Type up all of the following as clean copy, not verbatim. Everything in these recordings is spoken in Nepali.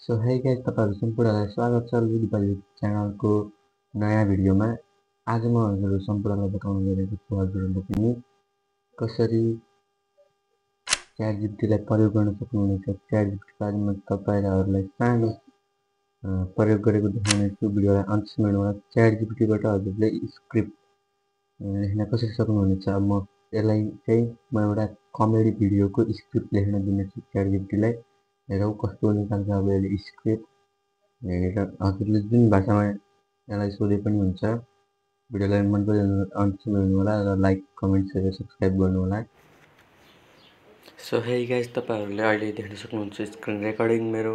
सो हे गाइस, तपाईहरु सम्पूर्णलाई स्वागत छ लुडिपाली च्यानलको नयाँ भिडियोमा। आज म हजुरहरु सम्पूर्णलाई बताउन गइरहेको छु हजुरहरुले पनि कसरी च्याटजिपिटीलाई प्रयोग गर्न सक्नुहुनेछ। च्याटजिपिटीको बारेमा तपाईहरुलाई सानो प्रयोग गरेको देखाउने छु। भिडियोलाई अन्त्यसम्म हेर्नुहोला। च्याटजिपिटीबाट हजुरले स्क्रिप्ट लेख्न कसरी सक्नुहुनेछ। म यसलाई चाहिँ एउटा कमेडी भिडियोको स्क्रिप्ट लेख्न दिनेछु च्याटजिपिटीलाई। हेरौँ कस्तो निकाल्छ अब यसले स्क्रिप्ट। हेरेर हजुरले जुन भाषामा यसलाई सोधे पनि हुन्छ। भिडियोलाई मन पऱ्यो भने अन्त्यसम्म हेर्नुहोला र लाइक कमेन्ट गरेर सब्स्क्राइब गर्नुहोला। सो हे गाइस, तपाईहरुले अहिले देख्न सक्नुहुन्छ स्क्रिन रेकर्डिङ मेरो।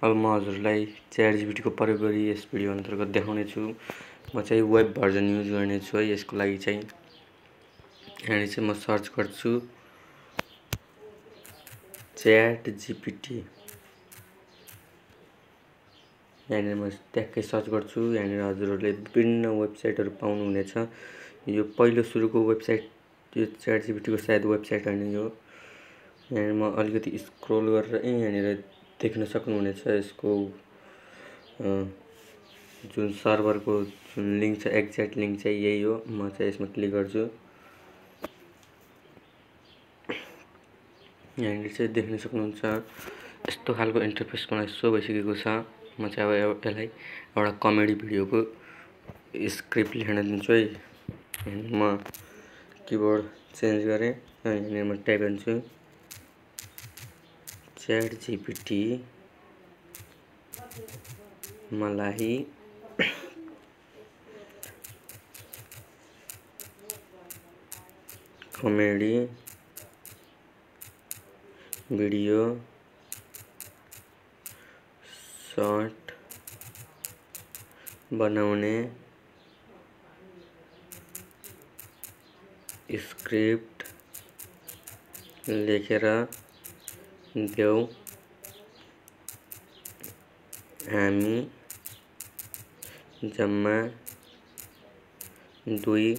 अब म हजुरलाई च्याटजिपिटीको प्रयोग गरी यस भिडियो अन्तर्गत देखाउने छु। म चाहिँ वेब भर्जन युज गर्ने छु है। यसको लागि चाहिँ यहाँ चाहिँ म सर्च गर्छु च्याटजिपिटी। यहाँ म ट्याक्कै सर्च गर्छु। यहाँ हजुरहरुले विभिन्न वेबसाइटहरु पाउनुहुनेछ। यो पहिलो सुरुको वेबसाइट यो च्याटजिपिटीको सायद वेबसाइट हैन यो। यहाँ म अलिकति स्क्रोल गरेर यहाँ देख्न सक्नुहुनेछ यसको जुन सर्भरको जुन लिंक छ एक्ज्याक्ट लिंक चाहिँ यही हो। म चाहिँ यसमा क्लिक गर्छु। यहाँ चाहिँ देख्न सक्नुहुन्छ यस्तो खालको इन्टरफेस मलाई सो भइसकेको छ। म चाहिँ अब यसलाई एउटा कमेडी भिडियोको स्क्रिप्ट लेख्न दिन्छु है। म किबोर्ड चेन्ज गरे यहाँ म टाइप गर्छु च्याटजिपिटी मलाई कमेडी भिडियो सर्ट बनाउने स्क्रिप्ट लेखेर देऊ। हामी जम्मा 2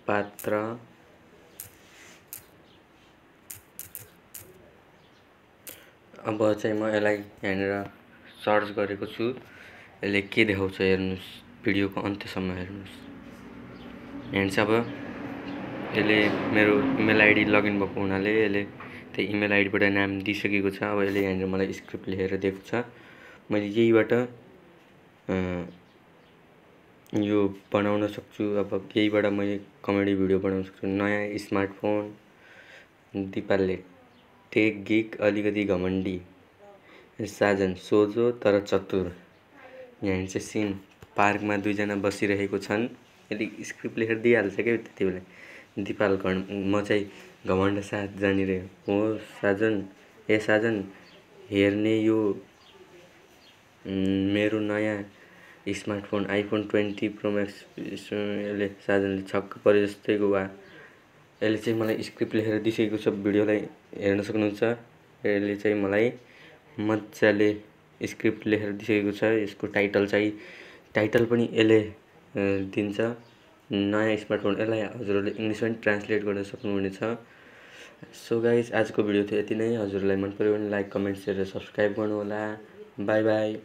पात्र अब चाहिँ म यसलाई यहाँ सर्च गरेको छु। यसले के देखाउँछ हेर्नुस्। भिडियोको अन्त्यसम्म हेर्नुस्। यहाँ चाहिँ अब यसले मेरो इमेल आइडी लगइन भएको हुनाले यसले त्यो इमेल आइडीबाट नाम दिइसकेको छ। अब यसले यहाँ मलाई स्क्रिप्ट लेखेर दिएको छ। मैले यहीबाट यो बनाउन सक्छु। अब यहीबाट मैले कमेडी भिडियो बनाउन सक्छु। नयाँ स्मार्टफोन, दिपालले टेक गिक, अलिकति घमण्डी, साजन सोझो तर चतुर। यहाँ चाहिँ सिन पार्कमा 2 जना बसिरहेको छन्। यसले स्क्रिप्ट लेखेर दिइहाल्छ के त्यतिबेला। दिपाल म चाहिँ घमण्ड साथ जानिरे हो साजन। ए साजन, हेर्ने यो मेरो नयाँ स्मार्टफोन आइफोन 20 प्रो मैक्स। यसले साजनले छक्क परे जस्तैको वा। यसले चाहिँ मलाई स्क्रिप्ट लेखेर दिइसकेको छ। भिडियोलाई हेर्न सक्नुहुन्छ। यसले चाहिँ मलाई मज्जाले स्क्रिप्ट लेखेर दिइसकेको छ। यसको टाइटल पनि यसले दिन्छ। नयाँ स्मार्टफोन। यसलाई हजुरहरुले इंग्लिशमा पनि ट्रान्सलेट गर्न सक्नुहुनेछ। सो गाइस, आजको भिडियो थियो यति नै। हजुरलाई मन पर्यो भने लाइक कमेन्ट शेयर र सब्स्क्राइब गर्नुहोला। Bye bye.